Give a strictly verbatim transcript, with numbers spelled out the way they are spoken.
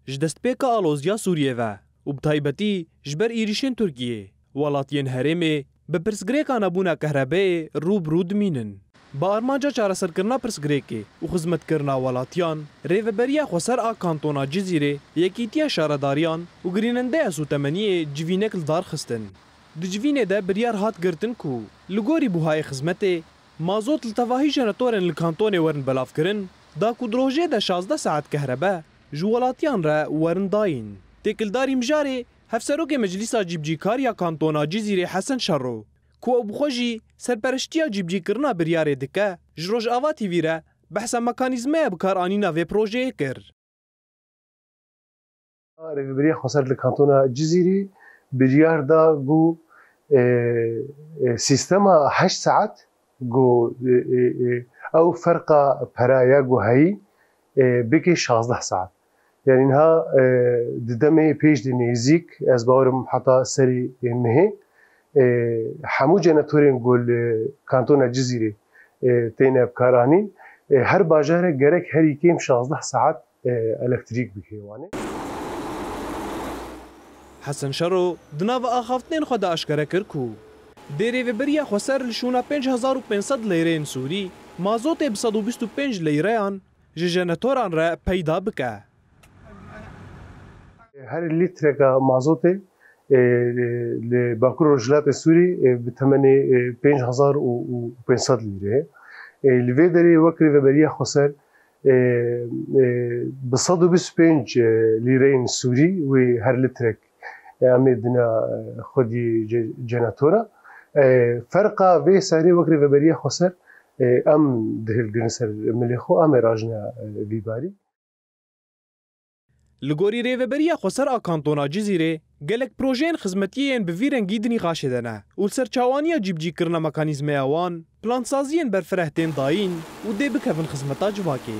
ji destpêka aloziya Sûriyê ve û bi taybetî ji ber êrîşên Tirkiyê, welatiyên herêmê bi pirsgirêka nebûna kehrebeyê rû bi rû dimînin. Bi armanca çareserkirina pirsgirêkê û xizmetkirina welatiyan, Rêveberiya Xweser a Kantona Cizîrê, Yekîtiya Şaredariyan û Girînendeya Sûtemeniyê civînek li dar xistin. Di civînê de biryar hat girtin ku li gorî buhayê xizmetê, mazot li tevahî jenetorên li kantonê werin belavkirin, da ku di rojê de şazdeh saet kehrebe ji welatiyan re werin dayîn. Têkildarî mijarê, Hevserokê Meclîsa Cîbicîkar ya Kantona Cizîrê Hesen Şero, ku ew bi xwe jî serpereştiya cîbicîkirina biryarê dike, ji Rojava T V re behsa mekanîzmeya bikaranîna vê projeyê kir. Rêveberiya Xweser li Kantona Cizîrê biryar da ku, e, e, sîstema heşt saet ku, e, e, e, ew ferqa peraya ku heyî, e, bike şazdeh saet. Yanî niha, e, di demê pêş de nêzîk, ez bawerim heta serê, e, mehê, e, hemû jenetorên ku li Kantona Cizîrê, e, têne bikaranîn, e, her bajarek gerek herî kêm şazdeh saet, e, elektrîk bike wanê. Hesen Şero di nava axaftinên xwe de aşkere kir ku dê Rêveberiya Xweser li şûna pênc hezar û pênc sed leyreyên Sûrî mazotê bi sed û bîst û pênc leyreyan ji jenetoran re peyda bike. Her lîtreka mazotê, e, li Bakur Rojhilatê Sûrî, e, bi temenê, e, pênc hezar û pênc sed lîre ye. E, li vê derê wek Rêveberiya Xweser, e, e, bi sed û bîst û pênc, e, lîreyên Sûrî wê her lîtrek, e, em ê dina, e, xwedî ce-, jenatora. E, ferqa vê serê wek Rêveberiya Xweser, e, em dihilgirin ser milê xwe, em ê rajine, e, vî barî. Li gorî Rêveberiya Xweser a Kantona Cizîrê, gelek projeyên xizmetiyê yên bi vî rengî di nîqaşê de ne û li ser çawaniya cîbicîkirina mekanîzmeya wan, plansaziyên berfireh tên dayîn û dê bikevin xizmeta civakê.